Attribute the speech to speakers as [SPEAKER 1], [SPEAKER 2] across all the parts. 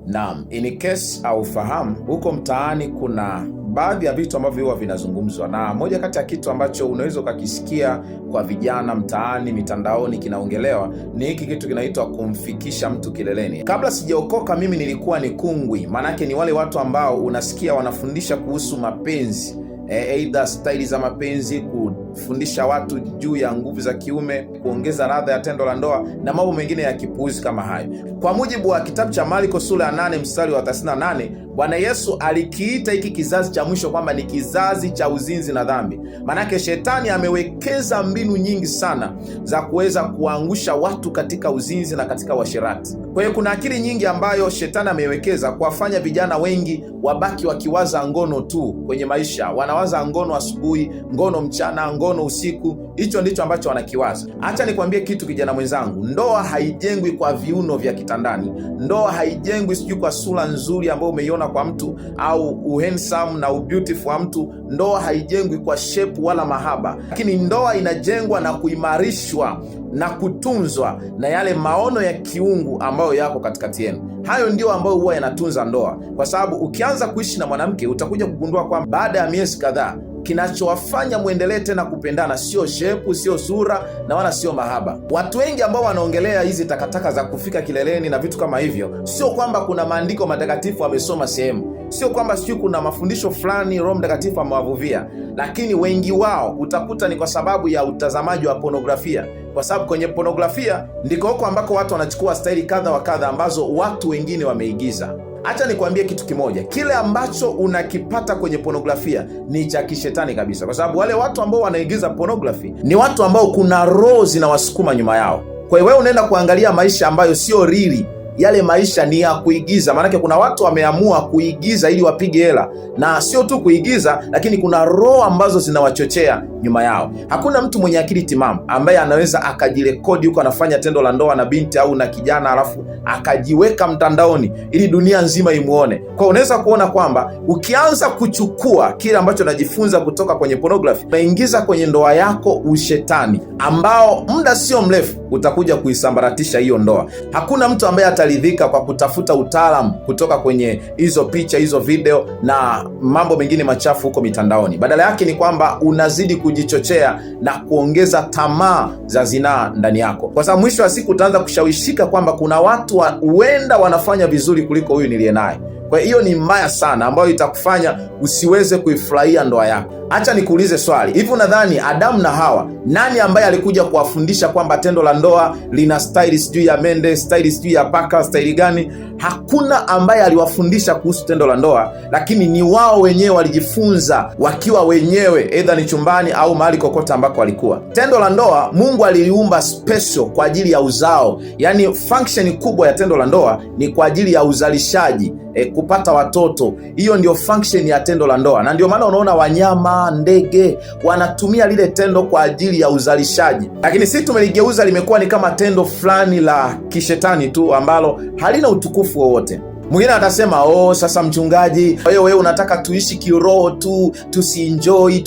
[SPEAKER 1] Naam, in case haufahamu, huko mtaani kuna baadhi ya vitu ambavyo huwa vinazungumzwa, na moja kati ya kitu ambacho unaweza ukakisikia kwa vijana mtaani, mitandaoni kinaongelewa ni hiki kitu kinaitwa kumfikisha mtu kileleni. Kabla sijaokoka mimi nilikuwa ni kungwi, maanake ni wale watu ambao unasikia wanafundisha kuhusu mapenzi, aidha staili za mapenzi, kufundisha watu juu ya nguvu za kiume, kuongeza ladha ya tendo la ndoa na mambo mengine ya kipuuzi kama hayo. Kwa mujibu wa kitabu cha Marko sura ya 8 mstari wa 38, Bwana Yesu alikiita hiki kizazi cha mwisho kwamba ni kizazi cha uzinzi na dhambi. Maanake shetani amewekeza mbinu nyingi sana za kuweza kuangusha watu katika uzinzi na katika uasherati. Kwa hiyo kuna akili nyingi ambayo shetani amewekeza kuwafanya vijana wengi wabaki wakiwaza ngono tu kwenye maisha. Wanawaza ngono asubuhi, ngono mchana, ngono usiku. Hicho ndicho ambacho wanakiwaza. Acha nikwambie kitu kijana mwenzangu, ndoa haijengwi kwa viuno vya kitandani. Ndoa haijengwi sijui kwa sura nzuri ambayo umeiona kwa mtu au uhandsome na ubeautiful wa mtu. Ndoa haijengwi kwa shape wala mahaba, lakini ndoa inajengwa na kuimarishwa na kutunzwa na yale maono ya kiungu ambayo yako katikati yenu. Hayo ndio ambayo huwa yanatunza ndoa, kwa sababu ukianza kuishi na mwanamke utakuja kugundua kwamba baada ya miezi kadhaa kinachowafanya mwendelee tena kupendana sio shepu, sio sura na wala sio mahaba. Watu wengi ambao wanaongelea hizi takataka za kufika kileleni na vitu kama hivyo, sio kwamba kuna maandiko matakatifu amesoma sehemu, sio kwamba sijui kuna mafundisho fulani Roho Mtakatifu amewavuvia, lakini wengi wao utakuta ni kwa sababu ya utazamaji wa pornografia, kwa sababu kwenye pornografia ndiko huko ambako watu wanachukua staili kadha wa kadha ambazo watu wengine wameigiza. Acha nikwambie kitu kimoja, kile ambacho unakipata kwenye pornografia ni cha kishetani kabisa, kwa sababu wale watu ambao wanaigiza pornography ni watu ambao kuna roho zinawasukuma nyuma yao. Kwa hiyo wewe unaenda kuangalia maisha ambayo sio real, yale maisha ni ya kuigiza. Maanake kuna watu wameamua kuigiza ili wapige hela, na sio tu kuigiza, lakini kuna roho ambazo zinawachochea nyuma yao. Hakuna mtu mwenye akili timamu ambaye anaweza akajirekodi huko anafanya tendo la ndoa na binti au na kijana, alafu akajiweka mtandaoni ili dunia nzima imuone. Kwa unaweza kuona kwamba ukianza kuchukua kile ambacho unajifunza kutoka kwenye pornography, unaingiza kwenye ndoa yako ushetani ambao muda sio mrefu utakuja kuisambaratisha hiyo ndoa. Hakuna mtu ambaye ataridhika kwa kutafuta utaalamu kutoka kwenye hizo picha, hizo video na mambo mengine machafu huko mitandaoni. Badala yake ni kwamba unazidi kujichochea na kuongeza tamaa za zinaa ndani yako, kwa sababu mwisho wa siku utaanza kushawishika kwamba kuna watu huenda wanafanya vizuri kuliko huyu niliye naye. Kwa hiyo ni mbaya sana, ambayo itakufanya usiweze kuifurahia ndoa yako. Acha nikuulize swali, hivi unadhani Adamu na Hawa nani ambaye alikuja kuwafundisha kwamba tendo la ndoa lina staili sijui ya mende, staili sijui ya paka, staili gani? Hakuna ambaye aliwafundisha kuhusu tendo la ndoa, lakini ni wao wenyewe walijifunza wakiwa wenyewe, aidha ni chumbani au mahali kokote ambako walikuwa. Tendo la ndoa Mungu aliliumba special kwa ajili ya uzao, yaani function kubwa ya tendo la ndoa ni kwa ajili ya uzalishaji, kupata watoto. Hiyo ndio function ya tendo la ndoa, na ndio maana unaona wanyama, ndege wanatumia lile tendo kwa ajili ya uzalishaji, lakini sisi tumeligeuza limekuwa ni kama tendo fulani la kishetani tu ambalo halina utukufu wowote. Mwingine atasema oh, sasa mchungaji, kwa hiyo wewe unataka tuishi kiroho tu, tusienjoy,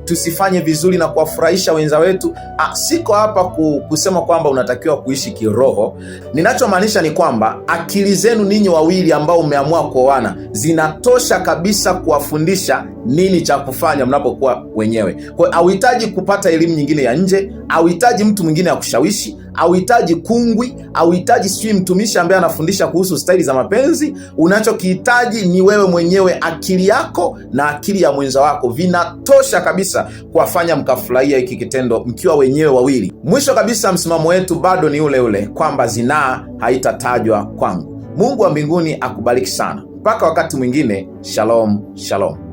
[SPEAKER 1] tusifanye vizuri na kuwafurahisha wenza wetu? Siko hapa kusema kwamba unatakiwa kuishi kiroho. Ninachomaanisha ni kwamba akili zenu ninyi wawili ambao umeamua kuoana zinatosha kabisa kuwafundisha nini cha kufanya mnapokuwa wenyewe. Kwa hiyo hauhitaji kupata elimu nyingine ya nje, hauhitaji mtu mwingine akushawishi, hauhitaji kungwi, hauhitaji sijui mtumishi ambaye anafundisha kuhusu staili za mapenzi. Unachokihitaji ni wewe mwenyewe, akili yako na akili ya mwenza wako vinatosha kabisa kuwafanya mkafurahia hiki kitendo mkiwa wenyewe wawili. Mwisho kabisa, msimamo wetu bado ni ule ule kwamba zinaa haitatajwa kwangu. Mungu wa mbinguni akubariki sana. Mpaka wakati mwingine, shalom shalom.